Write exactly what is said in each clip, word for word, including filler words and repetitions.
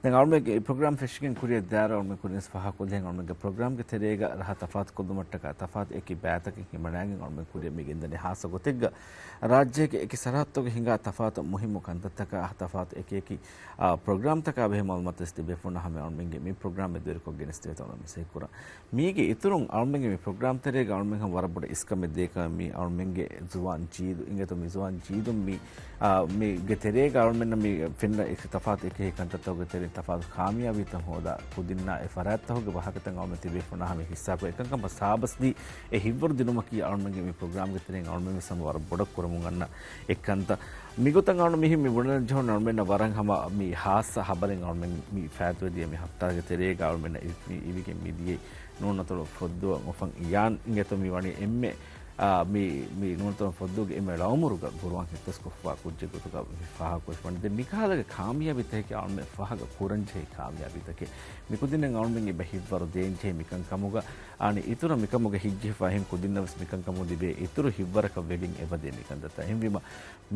ދެން އަޅުމެންގެ ޕްރޮގްރާމް ފެށިގެން ކުރިއަށް ދާއިރު އަޅުމެން ކުރިން ފާހަގަކޮށްލިހެން އަޅުމެންގެ ޕްރޮގްރާމްގެ ތެރޭގަ ރަހަ ތަފާތުކޮށްލުމަށްޓަކާ ތަފާތު އެކި ބައިތަކެއް ހިމަނާގެން އަޅުމެން ކުރިއަށް މި ގެންދަނީ ހާއްސަ ގޮތެއްގަ ރާއްޖޭގެ އެކި ސަރަހައްދުގަ ހިނގާ ތަފާތު މުހިއްމު ކަންތައްތަކާ ތަފާތު އެކި އެކި، އާ، ޕްރޮގްރާމްތަކާ ބެހޭ މައުލޫމާތު ވެސް ތިބޭފުޅުންނާ ހަމަޔަށް އަޅުމެންގެ މި ޕްރޮގްރާމް މެދުވެރިކޮށް ގެނެސްދެވޭތޯ އަޅުމެން މަސައްކަތް ކުރަން. މީގެ އިތުރުން އަޅުމެންގެ މި ޕްރޮގްރާމް ތެރޭގަ އަޅުމެން ވަރަށް ބޮޑަށް އިސްކަމެއް ދޭކަމަށް މި އަޅުމެންގެ ޒުވާން ޖީލު އިނގޭތޯ މި ޒުވާން ޖީލުން މި، އާ، މީގެ ތެރޭގަ އަޅުމެންނަށް މި ފެންނަ އެކި ތަފާތު އެކި ކަންތައްތަކުގެ ތެރެއިން ތަފާތު ކާމިޔާބީތައް ހޯދާ ކުދިންނާ އެ ފަރާތްތަކުގެ ވާހަކަތައް އަޅުމެން ތިބޭފުޅުންނާ ހަމަ ހިއްސާކޮށް އެކަންކަން ސާބަސްދީ އެ ހިތްވަރު ދިނުމަކީ އަޅުމެންގެ މި ޕްރޮގްރާމްގެ ތެރެއިން އަޅުމެން ވެސް ހަމަ ވަރަށް ބޮޑަށް ކުރަމުން އަންނަ އެއްކަންތައް. މިގޮތަށް އަޅު މިހި މި ބުނަން ޖެހުން އަޅުމެންނަށް ވަރަށް ހަމަ މި ހާއްސަ ހަބަރެއް އަޅުމެން މި ފާތުވެދިޔަ މި ހަފްތާގެ ތެރޭގަ އަޅުމެންނަށް އި-، މި އިވިގެން މިދިޔައީ ނޫނަތޮޅު ފޮއްދުއަށް އުފަން އިޔާން އިނގޭތޯ މި ވަނީ އެންމެ، އާ، މި، މި ނޫނަތޮޅު ފޮއްދުގެ އެންމެ ޅައުމުރުގަ ގުރުއާން ހިއްތަސްކޮށްފަ ކުއްޖެއް ގޮތުގަ މި ފާހަގަކޮށްފަން. ދެން މިކަހަލަ ކާމިޔާބީތަކެއް އަޅުމެން ފާހަގަ ކުރަން ޖެހޭ ކާމިޔާބީތަކެއް. މި ކުދިންނަށް އަޅުމެން އެބަ ހިތްވަރު ދޭން ޖެހޭ މިކަންކަމުގަ އަނި އިތުރަށް މިކަމުގަ ހިތްޖެހިފަ އެހެން ކުދިންނަށް ވެސް މިކަންކަމުގަ ލިބޭ އިތުރު ހިތްވަރަކަށް ވެގެން އެބަދޭ މިކަންތައްތައް. އެހެންވީމަ،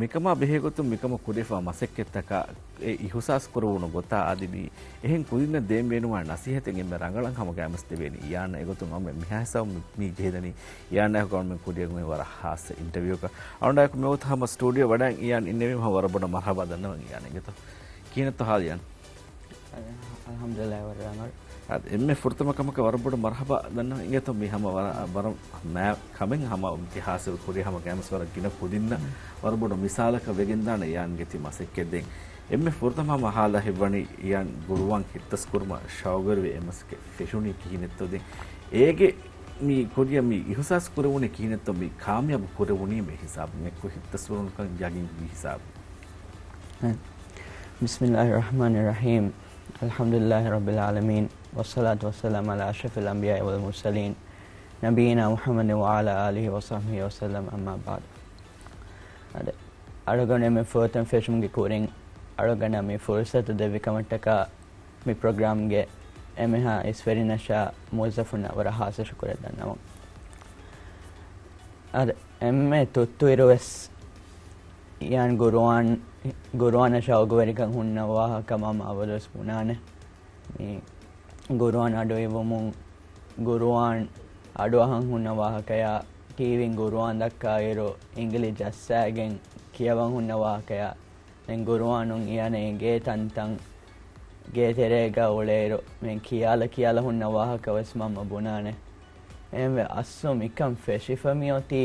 މިކަމާ ބެހޭގޮތުން މިކަމަށް ކުރެވިފާ މަސައްކަތްތަކާ އެ އިހުސާސް ކުރެވުނު ގޮތާ އަދި މި އެހެން ކުދިންނަށް ދޭން ބޭނުންވާ ނަސީހަތެއް އެންމެ ރަނގަޅަށް ހަމަ ގައިމުވެސް ދެވޭނީ އިޔާން. އެގޮތުން އަޅުމެން މިހާހިސާބުން މި، މި ޖެހިދަނީ އިޔާންއާއެކު އަޅުމެން ކުރިއަށް އޮތް ވަރަށް ހާއްސަ އިންޓަވިއުއަކަށް. އަޅުގަނޑާއެކު މިވަގުތު ހަމަ ސްޓޫޑިއޯ ވަޑައިގެން އިޔާން އިންނެވީމަ ހަމަ ވަރަށް ބޮޑަށް މަރުހަބާ ދަންނަވަން އިޔާން އިނގޭތޯ. ކިހިނެއްތޯ ހާލު އިޔާން؟ އަލް-، އަލްޙަމްދުލިއްލާހި ވަރަށް ރަނގަޅު. އާ، އެންމެ ފުރަތަމަ ކަމަކަށް ވަރަށް ބޮޑަށް މަރުހަބާ ދަންނަވަން އިނގޭތޯ މި ހަމަ ވަރަށް، ވަރަށް މާ ކަމެއް ހަމަ އިތިހާސް ކުރި ހަމަ ގައިމުވެސް ވަރަށް ގިނަ ކުދިންނަށް ވަރަށް ބޮޑު މިސާލަކަށް ވެގެންދާނެ އިޔާންގެ ތި މަސައްކަތް. ދެން އެންމެ ފުރަތަމަ ހަމަ ހާލާ ހިތްވަނީ އިޔާން ގުރުއާން ހިއްތަސް ކުރުމަށް ޝައުގުވެރިވެ އެ މަސައްކަތް ފެށުނީ ކިހިނެއްތޯ؟ ދެން އޭގެ މި ކުރިއަށް މި އިހުސާސް ކުރެވުނީ ކިހިނެއްތޯ؟ މި ކާމިޔާބު ކުރެވުނީ މި ހިސާބު މެއްކޮށް ހިއްތަސް ކުރުންކަން ޔަގީން ހިސާބު. بسم الله الرحمن الرحيم. الحمد لله رب العالمين، والصلاة والسلام على أشرف الأنبياء والمرسلين، نبينا محمد وعلى آله وصحبه وسلم، أما بعد. އަދި، އަޅުގަނޑު އެންމެ ފުރަތަމަ ފެށުމުގެ ކުރިން އަޅުގަނޑަށް މި ފުރުސަތު ދެއްވި ކަމަށްޓަކާ މި ޕްރޮގްރާމްގެ އެންމެހާ އިސްވެރިންނަށާ މުވައްޒަފުންނަށް ވަރަށް ހާއްސަ ޝުކުރެއް ދަންނަވަން. އަދި، އެންމެ ތުއްތުއިރު ވެސް އިޔާން ގުރުއާން، ގުރުއާނަށް ޝައުގުވެރިކަން ހުންނަ ވާހަކަ މަންމަ އަބަދުވެސް ބުނާނެ. މި ގުރުއާން އަޑުއިވުމުން، ގުރުއާން އަޑުއަހަން ހުންނަ ވާހަކަޔާ، ޓީވީން ގުރުއާން ދައްކާއިރު، އިނގިލި ޖައްސާގެން ކިޔަވަން ހުންނަ ވާހަކަޔާ، ދެން ގުރުއާނުން އިޔާން ގޭ ތަންތަން، ގޭ ތެރޭގަ އުޅޭއިރު، މި ކިޔާލަ ކިޔާލަ ހުންނަ ވާހަކަ ވެސް މަންމަ ބުނާނެ. އެހެންވެ އަސްލު މިކަން ފެށިފަ މިއޮތީ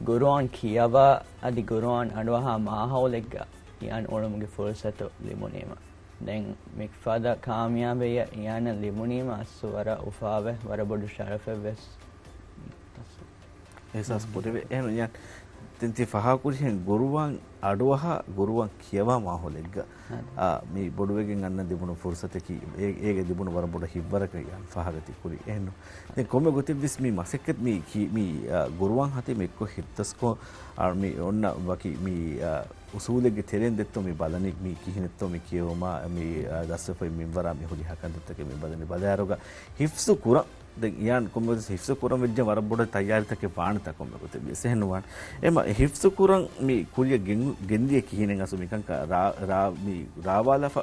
ގުރުއާން ކިޔަވާ އަދި ގުރުއާން އަޑުއަހާ މާހައުލެއްގަ އިޔާން އުޅުމުގެ ފުރުސަތު ލިބުނީމަ. ދެން މިފަދަ ކާމިޔާބެއްޔަށް އިޔާނަށް ލިބުނީމަ އަސްލު ވަރަށް އުފާވެ، ވަރަށް ބޮޑު ޝަރަފެއް ވެސް. އިހްސާސް ކުރެވޭ. އެހެން އިޔާން، ދެން ތި ފާހަގަކުރިހެން ގުރުއާން އަޑުއަހާ، ގުރުއާން ކިޔަވާ މާހައުލެއްގަ، އާ، މި ބޮޑުވެގެން އަންނަ ލިބުނު ފުރުސަތަކީ، އޭ-، އޭގެ ލިބުނު ވަރަށް ބޮޑަށް ހިތްވަރަކަށް އިޔާން ފާހަގަތި ކުރީ. އެހެންނު. ދެން ކޮންމެ ގޮތެއްވެސް މި މަސައްކަތް މި ކި-، މި، އާ، ގުރުއާން ހަތި މެއްކޮށް ހިއްތަސްކޮށް، އާ، މި އޮންނަ ވަކި މި، އާ، އުސޫލެއްގެ ތެރެއިން ދެއްތޯ މި ބަލަނީ މި ކިހިނެއްތޯ މި ކިޔެވުމާ، މި، އާ، ދަސްވެފައި މިންވަރާ މި ހުރިހާ ކަންތައްތަކެއް މި ބަލަނީ ބަލާއިރުގަ ހިފްޒު ކުރަން. ދެން އިޔާން ކޮންމެވެސް ހިފްޒު ކުރަން ވެއްޖެ ވަރަށް ބޮޑަށް ތައްޔާރީތަކެއް ވާނެތާ ކޮންމެ ގޮތެއް ވިޔަސް އެހެން ނުވާނެ. އެމަ ހިފްޒު ކުރަން މި ކުރިއަށް ގެން-، ގެންދިޔަ ކިހިނެއް އަސްލު މިކަންކަ ރާ-، ރާ-، މި ރާވާލާފަ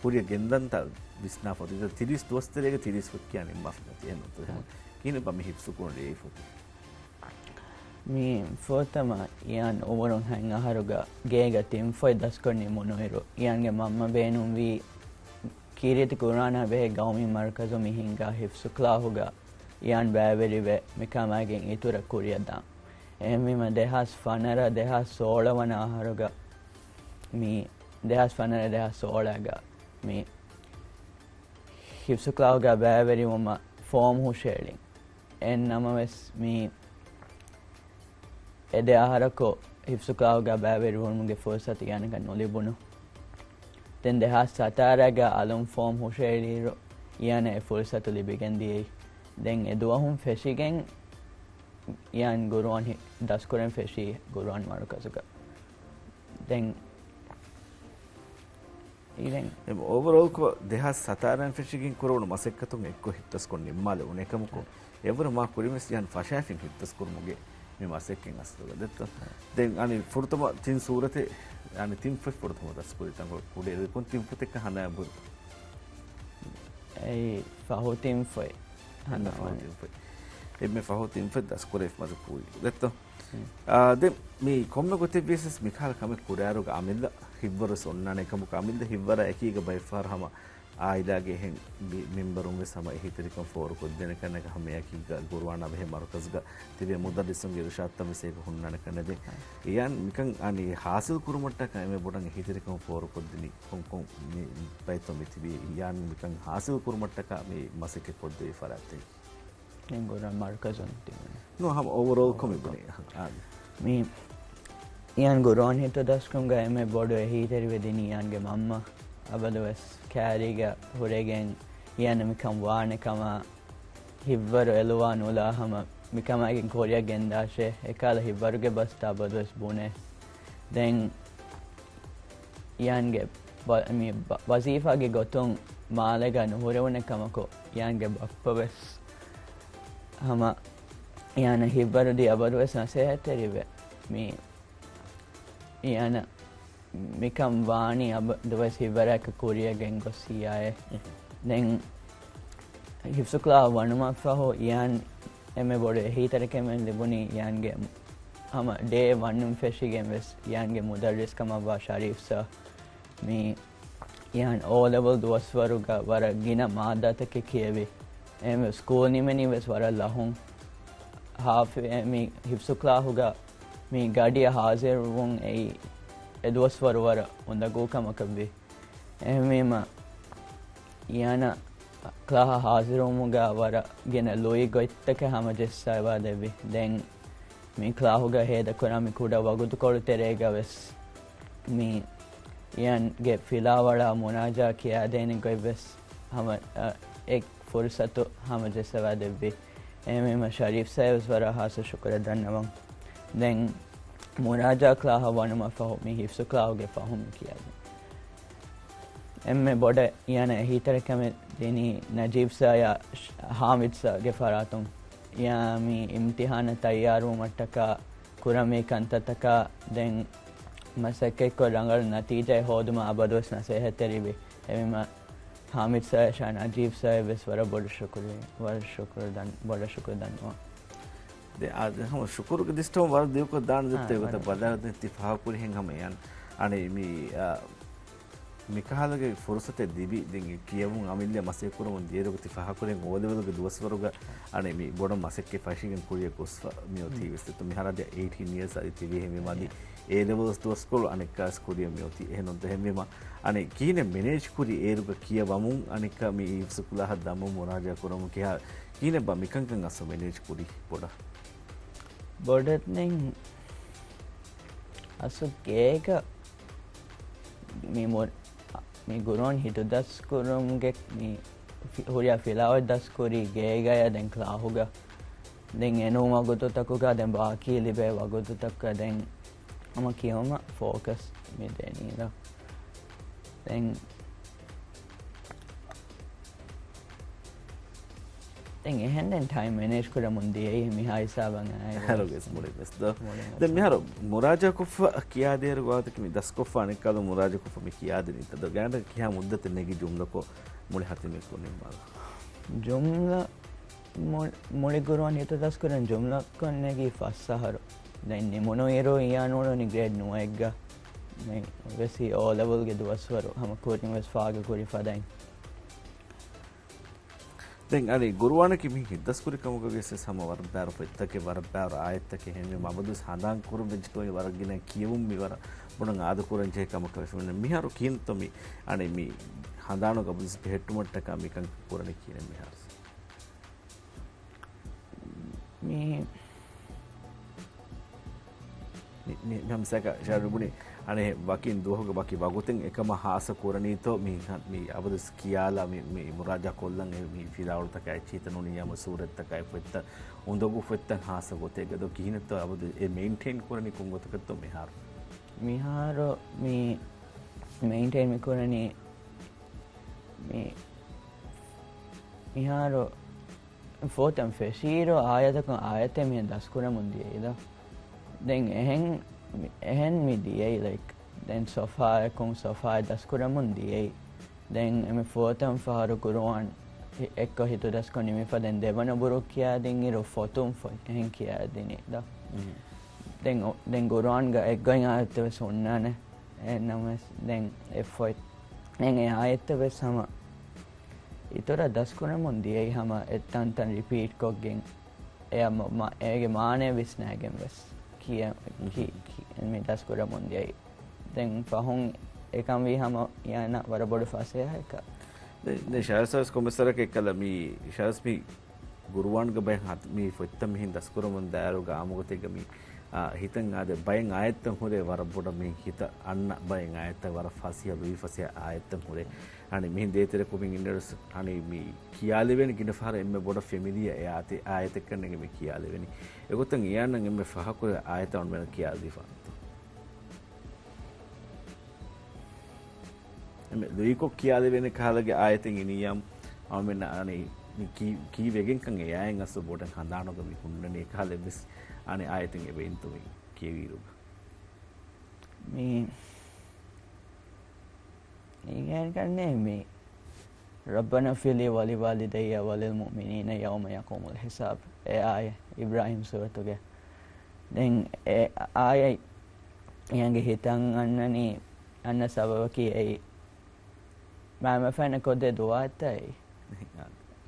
ކުރިއަށް ގެންދަންތަ ވިސްނާފަ ތި ތިރީސް ދުވަސް ތެރޭގަ ތިރީސް ފޮތް ކިޔާ ނިންމާފަ ތި އެހެން ނުތަ އެހެން. ކިހިނެއްބާ މި ހިފްޒު ކުރަން ރޭ ފޮތި؟ މި ފުރަތަމަ އިޔާން އުމުރުން ހަތް އަހަރުގަ ގޭގަ ތިން ފޮތް ދަސްކޮށް ނިމުނުއިރު، އިޔާންގެ މަންމަ ބޭނުންވީ ކީރިތި ގުރުއާނާ ބެހޭ ގައުމީ މަރުކަޒު މި ހިންގާ ހިފްޒު ކްލާހުގަ އިޔާން ބައިވެރިވެ މިކަމާގެން އިތުރަށް ކުރިއަށް ދާން. އެހެންވީމަ ދެހާސް ފަނަރަ ދެހާސް ސޯޅަ ވަނަ އަހަރުގަ މި، ދެހާސް ފަނަރަ ދެހާސް ސޯޅަގަ މި ހިފްޒު ކްލާހުގަ ބައިވެރިވުމަށް ފޯމް ހުށައެޅިން. އެހެން ނަމަވެސް މި އެ ދެ އަހަރަކު ހިފްޒު ކްލާހުގަ ބައިވެރިވުމުގެ ފުރުސަތު އިޔާނަކަށް ނުލިބުނު. ދެން ދެހާސް ސަތާރަގަ އަލުން ފޯމް ހުށައެޅިއިރު އިޔާނަށް އެ ފުރުސަތު ލިބިގެން ދިޔައީ. ދެން އެ ދުވަހުން ފެށިގެން އިޔާން ގުރުއާން ހި-، ދަސްކުރަން ފެށީ ގުރުއާން މަރުކަޒުގަ. ދެން އިރެން. އެ އޯވަރޯލްކޮށް ދެހާސް ސަތާރައިން ފެށިގެން ކުރެވުނު މަސައްކަތުން އެއްކޮށް ހިއްތަސްކޮށް ނިންމާލެވުނު އެކަމަކު، އެވަރު މާ ކުރިންވެސް އިޔާން ފަށާފިން ހިއްތަސް ކުރުމުގެ މި މަސައްކަތް އަސްލުގަ ދެއްތޯ؟ ދެން އަނި ފުރަތަމަ ތިން ސޫރަތެއް އަނެއް ތިން ފޮތް ފުރަތަމަ ދަސްކުރި ތަންކޮޅު ކުޑަ ކުން ތިން ފޮތެއްކަ ހަނާ ބުރު. އެއީ ފަހު ތިން ފޮތް. އެންމެ ފަހު ތިން ފޮތް. އެންމެ ފަހު ތިން ފޮތް ދަސްކުރެވިފަ މަސައްކަތް ކުރި. ދެއްތޯ؟ އާ، ދެން މި ކޮންމެ ގޮތެއް ވިޔަސް މިކަހަލަ ކަމެއް ކުރާއިރުގަ އަމިއްލަ ހިތްވަރުވެސް އޮންނާނެ ކަމަކު އަމިއްލަ ހިތްވަރާ އެކީގަ ބައެއްފަހަރު ހަމަ އާއިލާގެ އެހެން މި-، މެމްބަރުން ވެސް ހަމަ އެހީތެރިކަން ފޯރުކޮށްދޭނެ ކަންނޭނގެ ހަމައެކީގަ ގުރުއާނާ ބެހޭ މަރުކަޒުގަ ތިބޭ މުދައްރިސުންގެ އިރުޝާދުތައް ވެސް އޭގަ ހުންނާނެ ކަންނޭނގެ. އެޔާން މިކަން އަނި ހާސިލް ކުރުމަށްޓަކާ އެންމެ ބޮޑަށް އެހީތެރިކަން ފޯރުކޮށްދިނީ ކޮން ކޮން މި ބައިތޯ މި ތިބީ؟ އެޔާން މިކަން ހާސިލް ކުރުމަށްޓަކާ މި މަސައްކަތް ކޮށްދެވި ފަރާތެއް. އެން ގުރަ މަރުކަޒުން ތިބުނީ. ނޫން ހަމަ އޯވަރޯލް ކޮށް މި ބުނީ. އާ. މި އިޔާން ގުރުއާން ހިތުދަސްކުރުމުގަ އެންމެ ބޮޑު އެހީތެރިވެދިނީ އިޔާންގެ މަންމަ އަބަދުވެސް ކައިރީގަ ހުރެގެން އިޔާން މިކަން ވާނެ ކަމަށް ހިތްވަރު އެލުވާ ނުލާ ހަމަ މިކަމާގެން ކުރިއަށް ގެންދާށޭ އެކަހަލަ ހިތްވަރުގެ ބަސްތައް އަބަދުވެސް ބުނޭ. ދެން އިޔާންގެ ވަ-، މި ވަ-، ވަޒީފާގެ ގޮތުން މާލޭގަ ނުހުރެވުނެ ކަމަކު، އިޔާންގެ ބައްޕަ ވެސް ހަމަ އިޔާނަށް ހިތްވަރުދީ އަބަދުވެސް ނަސޭހަތްތެރިވޭ. މި އިޔާނަށް މިކަން ވާނީ އަބަދުވެސް ހިތްވަރާއެކު ކުރިއަށް ގެންގޮސް ހިޔާއޭ. ދެން ހިފްޒު ކްލާހަށް ވަނުމަށްފަހު އިޔާން އެންމެ ބޮޑު އެހީތެރިކަމެއް ލިބުނީ އިޔާންގެ ހަމަ ޑޭ ވަނުން ފެށިގެން ވެސް އިޔާންގެ މުދައްރިސް ކަމަށްވާ ޝަރީފް ސާ. މި އިޔާން އޯ ލެވެލް ދުވަސްވަރުގަ ވަރަށް ގިނަ މާއްދާތަކެއް ކިޔެވި. އެހެންވެ ސްކޫލް ނިމެނީ ވެސް ވަރަށް ލަހުން. ހާފި މި ހިފްޒު ކްލާހުގަ މި ގަޑިއަށް ހާޒިރުވުން އެއީ އެ ދުވަސްވަރު ވަރަށް އުނދަގޫ ކަމަކަށްވި. އެހެންވީމަ އިޔާނަށް ކްލާހަށް ހާޒިރުވުމުގަ ވަރަށް ގިނަ ލުއި ގޮތްތަކެއް ހަމަޖެއްސަވާ ދެއްވި. ދެން މި ކްލާހުގަ ހޭދަކުރާ މި ކުޑަ ވަގުތުކޮޅު ތެރޭގަ ވެސް މި އިޔާންގެ ފިލާވަޅާ މުރާޖާ ކިޔާދޭނެ ގޮތް ވެސް ހަމަ، އަ، އެ ފުރުސަތު ހަމަޖެއްސަވާ ދެއްވި. އެހެންވީމަ ޝަރީފް ސާ ވެސް ވަރަށް ހާއްސަ ޝުކުރެއް ދަންނަވަން. ދެން މުރާޖާ ކްލާހަށް ވަނުމަށްފަހު މި ހިފްޒު ކްލާހުގެ ފަހުން ކިޔައިގެން. އެންމެ ބޮޑަށް އިޔާނަށް އެހީތެރިކަމެއް ދިނީ ނަޖީބް ސާޔާ ހާމިދް ސާގެ ފަރާތުން. އިޔާ މި އިމްތިހާނަށް ތައްޔާރުވުމަށްޓަކާ ކުރަންވީ ކަންތައްތަކާ ދެން މަސައްކަތްކޮށް ރަނގަޅު ނަތީޖާއެއް ހޯދުމަށް އަބަދުވެސް ނަސޭހަތްތެރިވި. އެހެންވީމަ ހާމިދް ސާޔާ ނަޖީބް ސާޔާ ވެސް ވަރަށް ބޮޑަށް ޝުކުރު، ވަރަށް ޝުކުރު ދަން، ބޮޑަށް ޝުކުރު ދަންނަވަން. ދެ-، އާ، ދެ-، ހަމަ ޝުކުރުގެ ދިސްޓަމަށް ވަރަށް ދިގުކޮށް ދާން ދެއްތޯ އެގޮތަށް ބަލާ ދެން ތި ފާހަގަކުރިހެން ހަމަ އެޔަން. އަނެއް މި، އާ، މިކަހަލަގެ ފުރުސަތެއް ލިބި ދެން އެ ކިޔެވުން އަމިއްލަ މަސައްކަތް ކުރަމުން ދިޔައިރުގަ ތި ފާހަގަކުރިހެން އޯ ލެވެލްގެ ދުވަސްވަރުގަ އަނެއް މި ބޮޑަށް މަސައްކަތް ފަށިގެން ކުރިއަށް ގޮސްފަ މިއޮތީ ވެސް ދެއްތޯ މިހާރަށް އެއިޓީން އިޔާސް އަދި ތިބީ ހެންވީމަ އަދި އޭ ލެވެލްސް ދުވަސްކޮޅު އަނެއްކާސް ކުރިއަށް މިއޮތީ. އެހެން ނޫންތަ؟ އެހެންވީމަ އަނެއް ކިހިނެއް މެނޭޖް ކުރި އޭރުގަ ކިޔަވަމުން އަނެއްކާ މި ހިފްޒު ކުލާހަށް ދަމުން މުރާޖާ ކުރަމުން ކިހާ ކިހިނެއްބާ މިކަންކަން އަސްލު މެނޭޖް ކުރީ ބޮޑަށް؟ ބޮޑަށް ދެން އަސްލު ގޭގަ މި މު-، މި ގުރުއާން ހިތުދަސްކުރުމުގެ މި ފި-، ހުރިހާ ފިލާވަޅު ދަސްކުރީ ގޭގަޔަށް ދެން ކްލާހުގަ. ދެން އެނޫން ވަގުތުތަކުގަ ދެން ބާކީ ލިބޭ ވަގުތުތަކުގަ ދެން ހަމަ ކިޔުމަށް ފޯކަސް މި ދެނީ ދޯ. ދެން، ދެން އެހެން ދެން ޓައިމް މެނޭޖް ކުރަމުން ދިޔައީ މިހާ ހިސާބަށް އައި ހަރުގެސް މުޅި ވެސް ދޯ. މުޅި ދެން ވެސް. މިހާރު މުރާޖާ ކޮށްފަ ކިޔާދޭއިރު ގާތަކި މި ދަސްކޮށްފަ އަނެއްކާލު މުރާޖާ ކޮށްފަ މި ކިޔާދިނީތަ ދޯ؟ ގާނޑަ ކިހާ މުއްދަތެއް ނެގި ޖުމްލަކޮށް މުޅި ހަތިމެއް ކުރިން މާލަ؟ ޖުމްލަ މު-، މުޅި ގުރުއާން ހިތުދަސްކުރަން ޖުމްލަކޮށް ނެގީ ފަސް އަހަރު. ދެން ނިމުނުއިރު އިޔާން އުޅުނީ ގްރޭޑް ނުވައެއްގަ. ދެން ވެސް އޯ ލެވެލްގެ ދުވަސްވަރު ހަމަ ކުރިން ވެސް ފާގަ ކުރި ފަދައިން. ދެން އަނެއް ގުރުއާނަކީ މި ހިތްދަސްކުރި ކަމުގަ ވިޔަސް ވެސް ހަމަ ވަރަށް ބާރު ފޮތްތަކެއް، ވަރަށް ބާރު އާޔަތްތަކެއް ހެންވީމަ އަބަދުވެސް ހަނދާން ކުރަން ވެއްޖެ ކަމެއް ވަރަށް ގިނަ ކިޔެވުން މި ވަރަށް ބޮޑަށް އާދަ ކުރަން ޖެހޭ ކަމަކަށް ވެސް މި-، މިހާރު ކިހިނެއްތޯ މި އަނެއް މި ހަނދާނުގަ އަބަދުވެސް ބެހެއްޓުމަށްޓަކާ މިކަން ކުރަނީ ކިހިނެއް މިހާރު؟ މި-، މި-، މި-، މި ހަމަ ސަކަ ޝާރު ބުނި، އަނެއް ވަކިން ދުވަހުގެ ވަކި ވަގުތެއް އެކަމަށް ހާއްސަ ކުރަނީތޯ، މި-، މި އަބަދުސް ކިޔާލާ މި-، މި މުރާޖާ ކޮށްލަން އެ މި ފިލާވަޅުތަކާ އެއްޗިހިތައް ނޫނީ ހަމަ ސޫރަތްތަކާ އެ ފޮތްތައް އުނދަގޫ ފޮތްތައް ހާއްސަ ގޮތެއްގަ ދޯ؟ ކިހިނެއްތޯ އަބަދު އެ މެއިންޓެއިން ކުރަނީ ކޮން ގޮތަކަށްތޯ މިހާރު؟ މިހާރު މި މެއިންޓެއިން މި ކުރަނީ މި-، މިހާރު ފޯތަން ފެށިއިރު އާޔަތަކުން އާޔަތެއް މިހެން ދަސްކުރަމުން ދިޔައީ ދޯ. ދެން އެހެން، އެހެން މި ދިޔައީ، ލައިކް، ދެން ސޮފާއަކުން ސޮފާއެއް ދަސްކުރަމުން ދިޔައީ. ދެން އެމެ ފުވަތަން ފަހަރު ގުރުއާން އެއްކޮށް ހިތުދަސްކޮށް ނިމިފަ ދެން ދެވަނަ ބުރު ކިޔާދިން އިރު ފޮތުން ފޮތް އެހެން ކިޔާދިނީ ދޯ. ދެން އޮ-، ދެން ގުރުއާންގަ އެއްގޮތް އާޔަތެއް ވެސް ހުންނާނެ. އެހެންނަމަވެސް ދެން އެ ފޮތް، ދެން އެ އާޔަތްތައް ވެސް ހަމަ އިތުރަށް ދަސްކުރަމުން ދިޔައީ ހަމަ އެ ތަންތަން ރިޕީޓް ކޮށްގެން. އެ މަ-، މަ-، އޭގެ މާނައެއް ވިސްނާގެން ވެސް ކިޔަ-، ކި-، ކި-، މި ދަސްކުރަމުން ދިޔައީ. ދެން ފަހުން އެކަން ވީ ހަމަ އިޔާނަށް ވަރަށް ބޮޑު ފަސޭހައެއްކަ. ދެ-، ދެން ޝާޒް ސާސް ކޮމެސަރަކެއް ކަލަ މި ޝާޒް މި ގުރުއާންގެ ބައެއް ހަތް-، މި ފޮތްތައް މިހެން ދަސްކުރަމުން ދާއިރު ގާމުގޮތެއްގަ މި، އާ، ހިތަށް އާދެ ބައެއް އާޔަތްތައް ހުރޭ ވަރަށް ބޮޑަށް މި ހިތަށް އަންނަ ބައެއް އާޔަތްތައް ވަރަށް ފަސޭހަ ލުއި ފަސޭހަ އާޔަތްތައް ހުރޭ. އަނި މިހެން ދޭތެރެކު މި އިންނަރުސް އަނި މި ކިޔާލެވޭނެ ގިނަ ފަހަރަށް އެންމެ ބޮޑަށް ފެމިލީއާ އެ އާތެ-، އާޔަތެއްކަން ނެގެ މި ކިޔާލެވެނީ. އެގޮތަށް އިޔާން އެންމެ ފަހަކުރެ އާޔަތަށް އޮންމެން ކިޔާލީފަ. އެންމެ ލުއިކޮށް ކިޔާލެވޭނެ ކަހަލަގެ އާޔަތެއް އިނިއްޔާމު އަޅުމެންނަށް އަނި މި ކީ-، ކީ ވެގެންކަން އެއާއެއް އަސްލު ބޮޑަށް ހަނދާނުގަ މި ހުންނަނީ އެކަހަލަ އެއްވެސް އަނި އާޔަތެއް އެބައިންތޯ މި ކިޔެވިއިރުގަ. މި އިނގޭން ކަންނޭ މި رَبَّنَا اغْفِرْ لِي وَلِوَالِدَيَّ وَلِلْمُؤْمِنِينَ يَوْمَ يَقُومُ الْحِسَابُ. އެ އާޔަތް އިބްރާހީމް ސޫރަތުގެ. ދެން އެ އާޔަތް އޭގެ ހިތަށް އަންނަނީ، އަންނަ ސަބަބަކީ އެއީ މާމަފައިންނަށް ކޮށްދޭ ދުޢާއެއްތަ އެއީ؟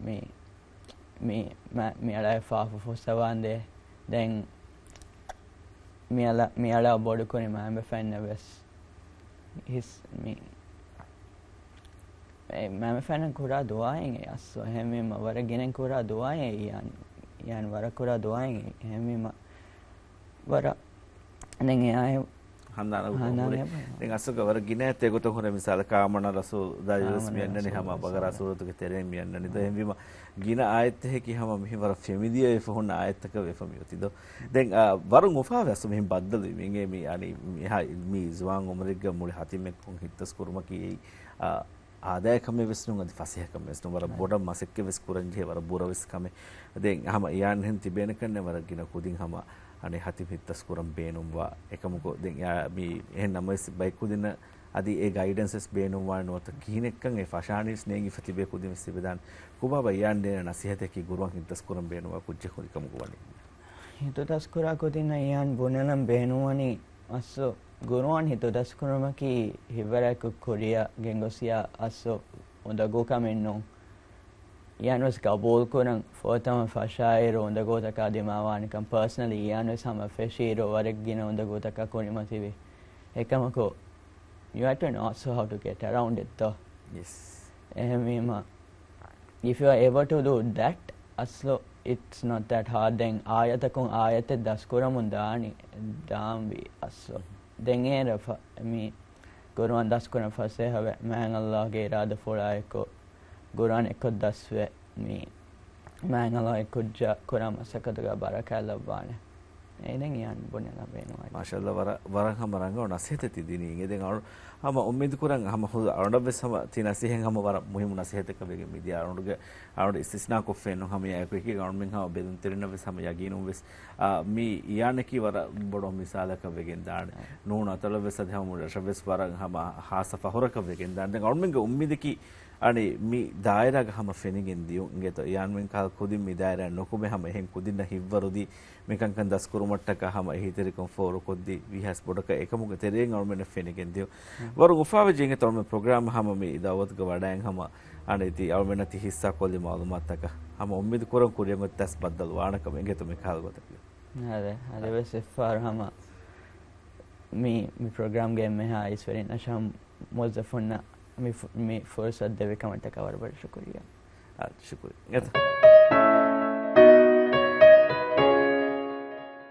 މި، މި، މަ-، މި އަޅާ ފާފަ ފުއްސަވާނދޭ. ދެން މި އަޅާ، މި އަޅާ ބޮޑުކުރި މާމަފައިންނަށް ވެސް ހިސް މި އެ މާމަފައިންނަށް ކުރާ ދުޢާއެއް އެ އަސްލު. އެހެންވީމަ ވަރަށް ގިނައިން ކުރާ ދުޢާއެއް އެ އިޔާން، އިޔާން ވަރަށް ކުރާ ދުޢާއެއް އެ. އެހެންވީމަ ވަރަށް ދެން އެއާއެ ހަނދާނަށް ހަނދާނަށް ހުރޭ. ދެން އަސްލުގަ ވަރަށް ގިނަ އެގޮތަށް ހުރެ މިސާލަކަށް އާމަނަ ރަސޫލު ދާއިރުވެސް މި އަންނަނީ ހަމަ ބަގަރާ ސޫރަތުގެ ތެރެއިން މި އަންނަނީ. ދޯ އެހެންވީމަ ގިނަ އާޔަތްތަކަކީ ހަމަ މިހިން ވަރަށް ފެމިލިއަރ ވެފަ ހުންނަ އާޔަތްތަކަށް ވެފަ މި އޮތީ ދޯ. ދެން، އާ، ވަރަށް އުފާވެ އަސްލު މިހިން ބައްދަލުވީ. މި އިނގޭ މި އަނި މިހާ-، މި ޒުވާން އުމުރެއްގަ މުޅި ހަތިމެއްކޮށް ހިތްދަސް ކުރުމަކީ އެއީ، އާ، އާދަޔާ ކަމެއް ވެސް ނޫން، އަދި ފަސޭހަ ކަމެއް ވެސް ނޫން. ވަރަށް ބޮޑަށް މަސައްކަތް ވެސް ކުރަން ޖެހޭ، ވަރަށް ބުރަ ވެސް ކަމެއް. ދެން ހަމަ އިޔާން އެހެން ތިބޭނެ ކަންނޭ ވަރަށް ގިނަ ކުދިން ހަމަ އަނެއް ހަތިމް ހިތްދަސް ކުރަން ބޭނުންވާ. އެކަމަކު ދެން އެއާ މި އެހެން ނަމަވެސް ބައެއް ކުދިންނަށް އަދި އެ ގައިޑެންސް ވެސް ބޭނުންވާނެ ނުވަތަ ކިހިނެއްކަން އެ ފަށާނީ ވެސް ނޭނގިފަ ތިބޭ ކުދިން ވެސް ތިބެދާނެ. ކޮބާބާ އިޔާން ދޭނެ ނަސޭހަތަކީ ގުރުއާން ހިތްދަސް ކުރަން ބޭނުންވާ ކުއްޖަކު ކަމަކު ވަނީ؟ ހިތުދަސްކުރާ ކުދިންނަށް އިޔާން ބުނެލަން ބޭނުންވަނީ އަސްލު ގުރުއާން ހިތުދަސްކުރުމަކީ ހިތްވަރާއެކު ކުރިއަށް ގެންގޮސް އަސްލު އުނދަގޫ ކަމެއް ނޫން. އިޔާން ވެސް ގަބޫލުކުރަން ފުރަތަމަ ފަށާއިރު އުނދަގޫތަކާ ދިމާވާނެކަން. ޕާސަނަލީ އިޔާން ވެސް ހަމަ ފެށިއިރު ވަރަށް ގިނަ އުނދަގޫތަކާ ކުރިމަތިވި. އެކަމަކު you have to know also how to get around it though. އެހެންވީމަ if you are able to do that, އަސްލު it's not that hard. ދެން އާޔަތަކުން އާޔަތެއް ދަސްކުރަމުން ދާނީ، ދާންވީ އަސްލު. ދެން އޭރަ މި ގުރުއާން ދަސްކުރަން ފަސޭހަވެ، މާތް ﷲ ގެ އިރާދަފުޅާއެކު ގުރުއާން އެއްކޮށް ދަސްވެ، މި މާތް ﷲ އެ ކުއްޖާ ކުރާ މަސައްކަތުގަ ބަރަކާތް ލައްވާނެ. އެއިން އިޔާން ބުނެލަން ބޭނުންވަނީ. މާޝާﷲ، ވަރަށް، ވަރަށް ހަމަ ރަނގަޅު ނަސޭހަތެއް ތި ދިނީ. އިނގޭ ދެން އަޅު ހަމަ އުއްމީދު ކުރަން ހަމަ ހު-، އަޅުގަނޑަށް ވެސް ހަމަ ތި ނަސޭހަތް ހަމަ ވަރަށް މުހިއްމު ނަސޭހަތަކަށް ވެގެން މިދިޔަ އަޅުގަނޑުގެ އަޅުގަނޑު އިސްތިސްނާކޮށްފައެއް ނޫން. ހަމަ އެއާއެކު އެކީގަ އަޅުމެން ހަމަ ބެލުންތެރިންނަށް ވެސް ހަމަ ޔަގީނުން ވެސް، އާ، މި އިޔާނަކީ ވަރަށް ބޮޑު މިސާލަކަށް ވެގެން ދާނެ. ނޫން އަތޮޅަށް ވެސް އަދި ހަމަ މުޅި ރަށަށް ވެސް ވަރަށް ހަމަ ހާއްސަ ފަހުރަކަށް ވެގެން ދާނެ. ދެން އަޅުމެންގެ އުއްމީދަކީ އަނި މި ދާއިރާގަ ހަމަ ފެނިގެން ދިޔުން. އިނގޭތޯ އިޔާންމެން ކަހަލަ ކުދިން މި ދާއިރާ ނުކުމެ ހަމަ އެހެން ކުދިންނަށް ހިތްވަރުދީ މިކަންކަން ދަސްކުރުމަށްޓަކާ ހަމަ އެހީތެރިކަން ފޯރުކޮށްދީ ވީހާސް ބޮޑަކަށް އެކަމުގެ ތެރެއިން އަޅުމެންނަށް ފެނިގެން ދިޔުން. ވަރު އުފާވެއްޖެ އިނގޭތޯ އަޅުމެން ޕްރޮގްރާމް ހަމަ މި ދައުވަތުގަ ވަޑައިން ހަމަ އަނެއް ތި އަޅުމެންނަށް ތި ހިއްސާ ކޮށްލި މައުލޫމާތުތަކަށް ހަމަ އުއްމީދު ކުރަން ކުރިއަށް އޮތް ދަސް ބައްދަލު ވާނެ ކަމަށް. އިނގޭތޯ މި ކަހަލަ ގޮތަކީ. އަދި، އަދިވެސް އެއްފަހަރު ހަމަ މި، މި ޕްރޮގްރާމްގެ އެންމެހާ އައިސްވެރިންނަށް ހަމަ މުވައްޒަފުންނަށް މި ފު-، މި ފުރުސަތު ދެއްވި ކަމަށްޓަކާ ވަރަށް ބޮޑަށް ޝުކުރިއްޔާ. އާ، ޝުކުރިއްޔާ.